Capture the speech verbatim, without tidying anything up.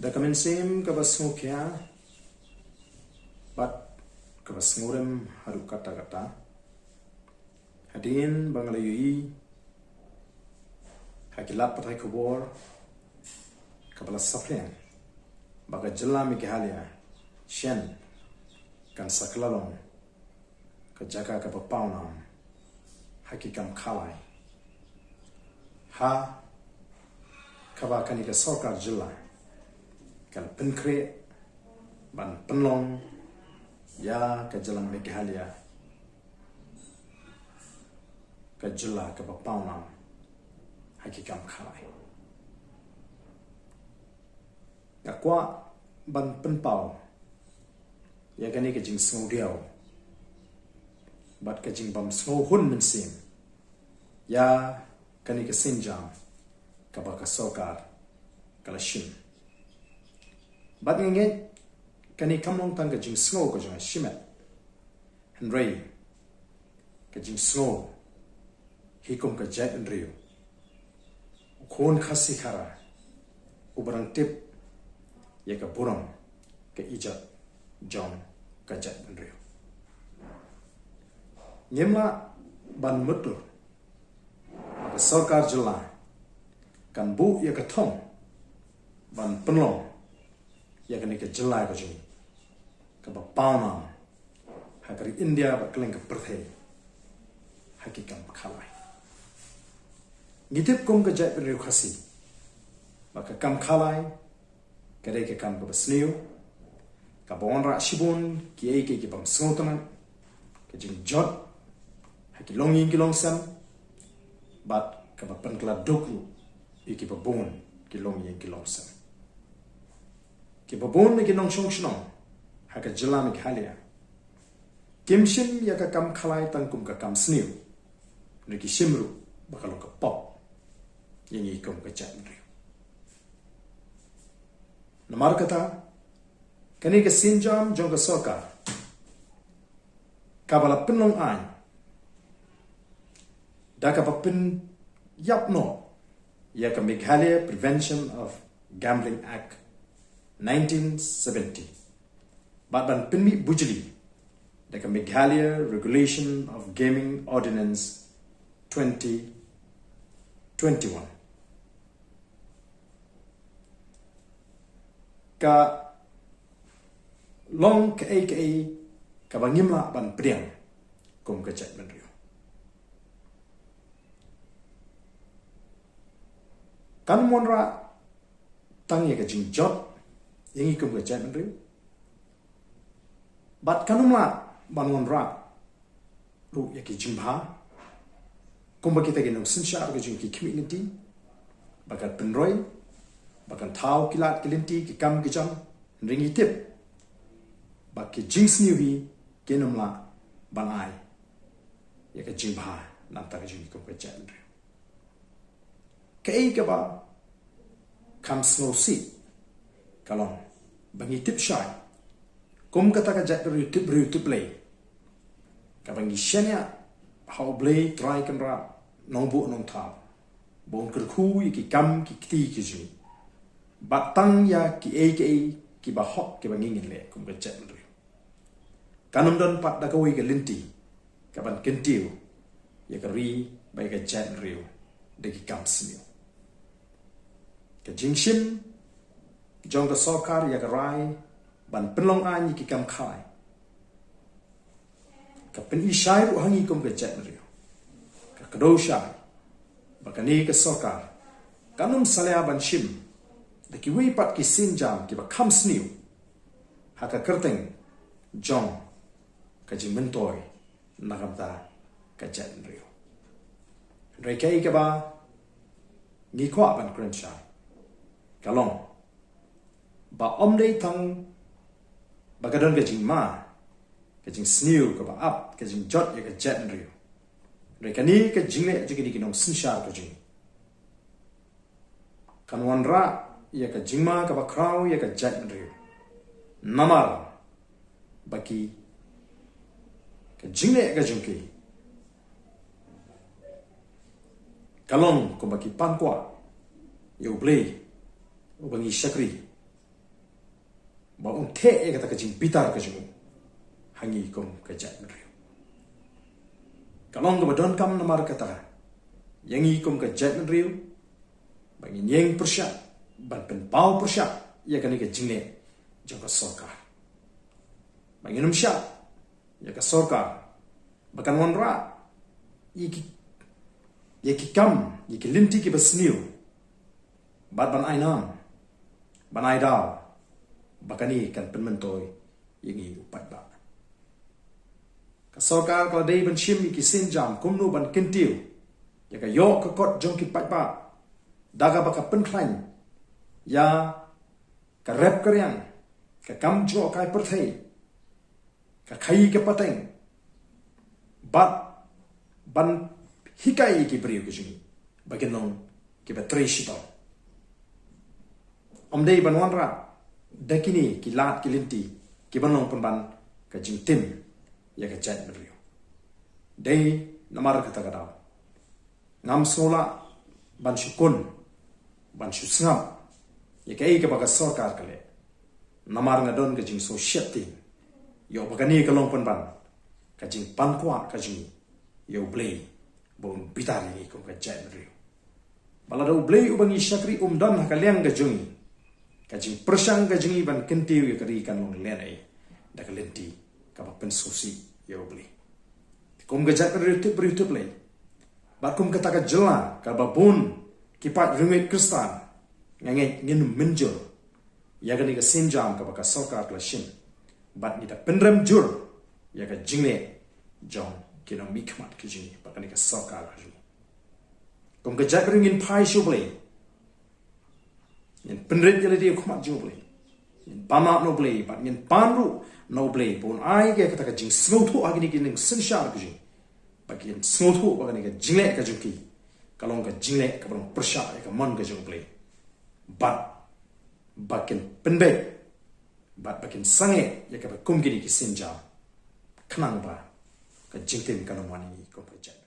Da ka mynsiem kaba sngewkhia bad kaba sngewrem haduh katta katta, hadien ba nga la ïohi ha ki lad pathai khubor kaba la saphriang ba ka jylla Meghalaya shen kan sa kylla long ka jaka kaba pawnam ha ki kam khalai, ha kaba kane ka sorkar jylla ka la pynkhreh ban pynlong ïa ka jylla Meghalaya ka jylla kaba pawnam ha ki kam khalai. Nga kwah ban pynpaw ïa kane ka jingsngewdiaw bad ka jingbym sngewhun mynsiem ïa kane ka sienjam kaba ka sorkar ka la shim. Bad nga ngeit kane kam long tang ka jingsngew ka jong nga shimet, hynrei ka jingsngew hi kum ka jaitbynriew, u khun Khasi Khara uba dang tip ïa ka burom ka ijot jong ka jaitbynriew. Ngim lah ban mutdur ba ka sorkar jylla kan buh ïa ka thong ban pynlong ïa kane ka jylla ka jong ngi kaba pawnam ha ka ri India bad kylleng ka pyrthei ha ki kam khalai. Ngi tip kum ka jaitbynriew Khasi ba ka kam khalai ka dei ka kam kaba sniew, kaba wanrah shibun kiei kiei ki bym sngewtynnat, ka jingjot ha ki longïing ki longsem bad kaba pynkylla duk ruh ïa kiba bun ki longïing ki longsem. Kiba bun na ki nongshong shnong ha ka jylla Meghalaya kim shim ïa ka kam khalai tang kum ka kam sniew, hynrei ki shim ruh ba ka long ka pop ïa ngi kum ka jaitbynriew. Namar kata, kane ka sienjam jong ka sorkar kaba la pynlong aiñ da kaba pynïap noh ïa ka Meghalaya Prevention of Gambling Act nineteen seventy bad ban pynmih bujli da ka Meghalaya Regulation of Gaming Ordinance twenty twenty-one. Ka long kaei kaei kaba ngim lah ban pdiang kum ka jaitbynriew. Kan wanrah tang ïa ka jingjot ïa ngi kum ka jaitbynriew, bad kan ym lah ban wanrah ruh ïa ki jingbha kumba kita ki nongsynshar ka jong ki khmih lynti, ba kan pynroi, ba kan thaw ki lad ki lynti ki kam ki jam, hynrei ngi tip ba ki jingsniew hi kin ym lah ban ai ïa ka jingbha na ka bynta ka jong ngi kum ka jaitbynriew. Kaei kaba kham sngewsih ka long ba ngi tip shai kum kata ka jaitbynriew tip briew tip Blei, kaba ngi shaniah ha U Blei Trai Kynrad Nongbuh Nongthaw ba un kyrkhu ïa ki kam ki kti ki jong ngi, bad tang ïa kiei kiei kiba hok kiba ngi ngin leh kum ka jaitbynriew. Kan ym don pat da kawei ka lynti kaban kyntiew ïa ka ri bad ïa ka jaitbynriew da ki kam sniew. Ka jingshim jong ka sorkar ïa ka rai ban pynlong aiñ ïa ki kam khalai ka pyni shai ruh ha ngi kum ka jaitbynriew, ka kdew shai ba kane ka sorkar kan ym salia ban shim da kiwei pat ki sienjam kiba kham sniew ha ka kyrteng jong ka jingmyntoi na ka bynta ka jaitbynriew. Hynrei kaei kaba ngi kwah ban kren shai ka long ba ym dei tang ba ka don ka jingma, ka jingsniew kaba ap, ka jingjot ïa ka jaitbynriew, hynrei kane ka jingleh jong kine ki nongsynshar ka jong ngi kan wanrah ïa ka jingma kaba khraw ïa ka jaitbynriew. Namar ba ki, ka jingleh ka jong ki ka long kumba ki pan kwah ïa U Blei uba ngi shakri, ba un theh ïa kata ka jingbitar ka jong u ha ngi kum ka jaitbynriew. Ka long kaba donkam namar kata ïa ngi kum ka jaitbynriew ba ngin ïeng pyrshah ban pynpaw pyrshah ïa kane ka jingleh jong ka sorkar. Ba ngin ym shah ïa ka sorkar ba kan wanrah ïa ki, ïa ki kam, ïa ki lynti kiba sniew, bad ban ai nam, ban ai daw ba kane kan pynmyntoi ïa ngi u paidbah. Ka sorkar ka la dei ban shim ïa ki sienjam kumno ban kyntiew ïa ka ïoh ka kot jong ki paidbah da kaba ka pynkhlaiñ ïa ka rep ka riang, ka kam jngohkai pyrthei, ka khaïi ka pateng, bad ban hikai ïa ki briew ka jong ngi ba kin long kiba trei shitom. Ym dei ban wanrah da kine ki lad ki lynti kiban long pynban ka jingtim ïa ka jaitbynriew. Dei namar kata ka daw ngam sngewlah ban shu kun, ban shu sngap ïa kaei kaba ka sorkar ka leh. Namar nga don ka jingsngewshitom ïoh ba kane ka long pynban ka jingpankwah ka jong ngi ïa U Blei ba un bitar ïa ngi kum ka jaitbynriew. Ba lada U Blei uba ngi shakri um don ha ka liang ka jong ngi, ka jingpyrshang ka jong ngi ban kyntiew ïa ka ri kan long lehnoh da ka lynti kaba pynsngewsih ïa U Blei. Kum ka jaitbynriew tip briew tip Blei, bad kum kata ka jylla kaba bun ki paid riewngeit Khristan, nga ngeit ngin mynjur ïa kane ka sienjam kaba ka sorkar ka la shim, bad ngi da pynrem jur ïa ka jingleh jong ki nongmihkhmat ki jong ngi bad kane ka sorkar ka jong ngi. Kum ka jaitbynriew ngin phai sha U Blei, ngin pynrit ïa lade ha khmat jong U Blei, ngin pan map na U Blei bad ngin pan ruh na U Blei ba un ai ïa kata ka jingsngewthuh ha kine ki nongsynshar ka jong ngi, ba kin sngewthuh ba kane ka jingleh ka jong ki ka long ka jingleh kaba long pyrshah ïa ka mon ka jong U Blei, bad ba kin pynbeit bad ba kin sangeh ïa kaba kum kine ki sienjam, khnang ba ka jingtim kan ym wan ïa ngi kum ka jait.